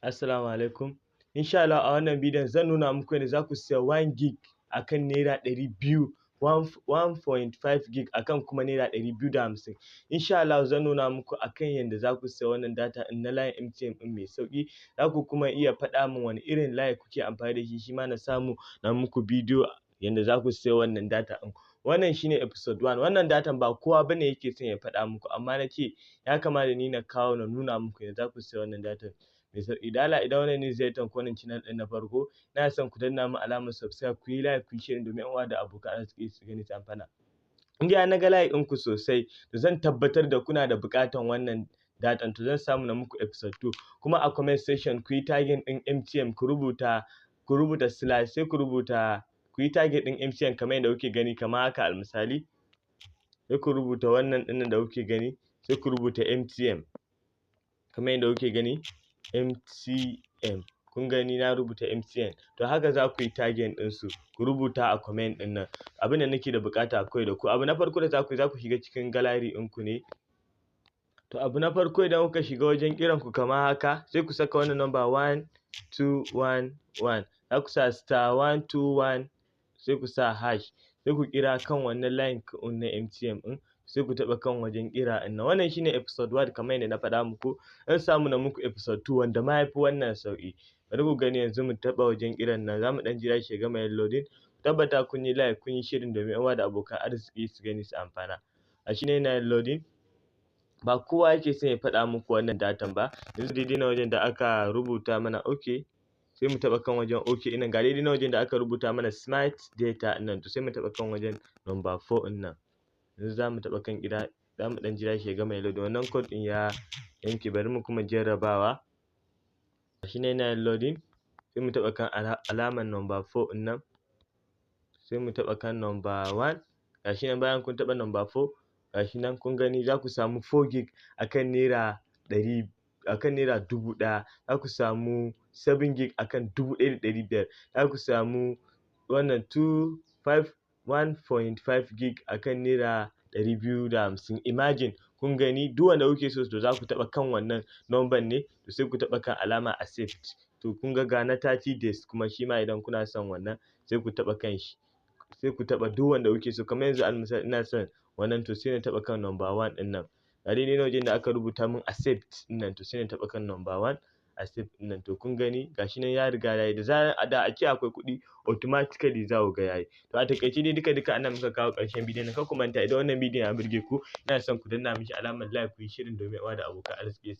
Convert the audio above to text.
Assalamu alaikum. Insha Allah a wannan bidiyon zan nuna muku yadda za ku siya 1 gig akan ₦200, 1.5 gig akan kuma ₦250. Insha Allah zan nuna muku akan yadda za ku siya wannan data ɗin na layin MTN ɗin mai sauƙi. Za ku kuma iya faɗa min wane irin layi kuke amfani da shi, shima na samu na muku bidiyo yanda za ku siya wannan data ɗin. Wannan shine episode 1. Wannan datan ba kowa bane yake son ya faɗa muku, amma na ce ya kamata ni na kawo na nuna muku yadda za ku siya wannan datan mai sauƙi. Da Allah, idan wannan ne ziyartar ku wannan channel ɗin na farko, ina son ku danna min alamar subscribe, ku yi like, ku yi sharing domin ƴan uwa da abokan arziki su gani su amfana. In dai na ga like ɗinku sosai, to zan tabbatar da kuna da buƙatan wannan datan, to zan samu na muku episode 2. Kuma a comment section ku yi tagging ɗin MTN, ku rubuta slash, sai ku rubuta, ku yi tagging ɗin MTN kamar yadda kuke gani, kamar haka. Al misali, sai ku rubuta wannan ɗin da kuke gani, sai ku rubuta MTN kamar yadda kuke gani, MTN. Kun gani na rubuta MTN. To haka za ku yi tagging ɗinsu, ku rubuta a comment ɗin nan. Abin da nake da buƙata kawai da ku, abu na farko da za ku yi, za ku shiga cikin gallery ɗinku ne. To abu na farko, idan kuka shiga wajen kiran ku kamar haka, sai ku saka wannan number 1211. Za ku sa *121, sai ku sa hash, sai ku kira kan wannan line na MTN ɗin, sai ku taɓa kan wajen kira ɗin nan. Wannan shine episode 1. Kamar yadda na faɗa muku, zan samu na muku episode 2 wanda ma yafi wannan sauƙi. Bari ku gani, yanzu mu taɓa wajen kiran nan, za mu ɗan jira shi ya gama yin loading. Ku tabbata kun yi like, kun yi sharing domin ƴan uwa da abokan arziki su gani su amfana. A shi ne yana yin loading. Ba kowa yake son ya faɗa muku wannan datan ba. Yanzu daidai na wajen da aka rubuta mana okay, sai mu taɓa kan wajen okay ɗin nan. Ga daidai na wajen da aka rubuta mana smart data ɗin nan, to sai mu taɓa kan wajen number 4 ɗin nan. Yanzu za mu taɓa kan kira, za mu ɗan jira shi ya gama yin loading. Wannan code ɗin ya yanke, bari mu kuma jarrabawa. Gashi nan yana yin loading. Sai mu taɓa kan alamar number 4 ɗin nan, sai mu taɓa kan number 1. Gashi nan, bayan kun taɓa number 4, gashi nan kun gani, za ku samu 4 gig akan naira 100, akan ₦1,000. Za ku samu 7 gig akan 1,500. Za ku samu wannan 2 5 1.5 gig akan ₦250. Imagine, kun gani, duk wanda kuke so, to za ku taɓa kan wannan number ne, to sai ku taɓa kan alama accept. To kun ga, ga na 30 days kuma shi ma, idan kuna son wannan, sai ku taɓa kan shi, sai ku taɓa duk wanda kuke so. Kamar yanzu, al misali, ina son wannan, to sai na taɓa kan number 1 ɗin nan. Ga daidai na wajen da aka rubuta min accept ɗin nan, to sai na taɓa kan number 1 accept ɗin nan. To kun gani, gashi nan ya riga yayi. Da zarar da a ce akwai kuɗi, automatically za ku ga yayi. To a taƙaice dai, duka duka anan muka kawo ƙarshen bidiyon nan. Kar ku manta, idan wannan bidiyon ya burge ku, ina son ku danna mishi alamar like, ku yi sharing domin ƴan uwa da abokan arziki.